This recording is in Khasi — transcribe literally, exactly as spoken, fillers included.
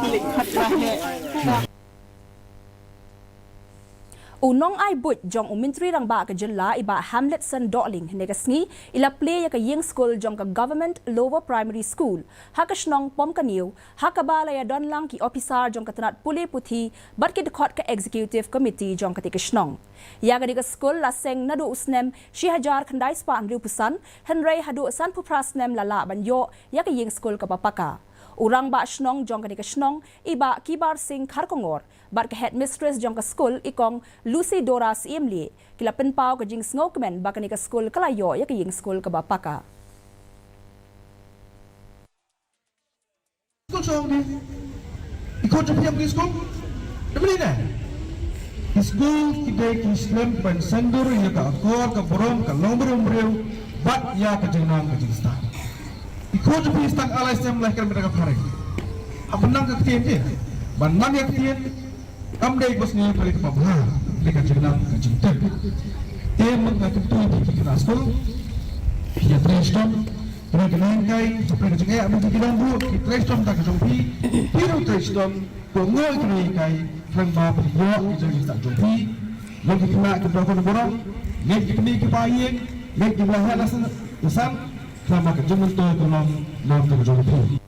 U nongai buit jong u Myntri Rangbah ka jylla i Bah Hamletson Dohling hynne ka sngi i la plie ïa ka ïing skul jong ka Government Lower Primary School ha ka shnong Pom Ka Niew, ha kaba la ïadon lang ki ophisar jong ka tnat pule puthi bad ki dkhot ka Executive Committee jong kata ka shnong. Ïa kane ka skul la seng naduh u snem shi hajar khyndai spah hynriew phew san, hynrei haduh sanphew phra snem la lah ban ïoh ïa ka ïing skul kaba paka. U rangbah shnong jong kane ka shnong i Bah Kibar Singh Kharkongor bad ka headmistress jong ka skul i Kong Lucy Dora Syiemlieh ki la pynpaw ka jingsngewkmen ba kane ka skul ka la ïoh ïa ka ïing skul kaba paka. Skul shong di. Ikut je phi ïa skul. Dah beli dah. Ki skul ki dei ki slem ban sandur ïa ka akor ka burom ka long burom briew bad ïa ka jingnang ka jingstad. Ikut je phi stad alai sem lah kar mita ka phareng. Apa nang ka ktien je. Ban nang ïa ktien. Kam dei bas ngi pari ka pabha, dei ka jingnang ka jingtip. Te mynta ka tu di ki kena skul, ki ïa trei shitom, pari ka nang kai, pari ka jingeh, mynta ki dang bu, ki trei shitom ta ka jong phi, phi ruh trei shitom, ko ngoi ka nang kai, rang ba phi ïoh ki jong ki ta jong phi, long ki kena ki bra ko na borok, ngai ki keni ki pa ïeng, ngai ki bra hela san, san, rang ba ka jingmyntoi ka long, long ta ka jong phi.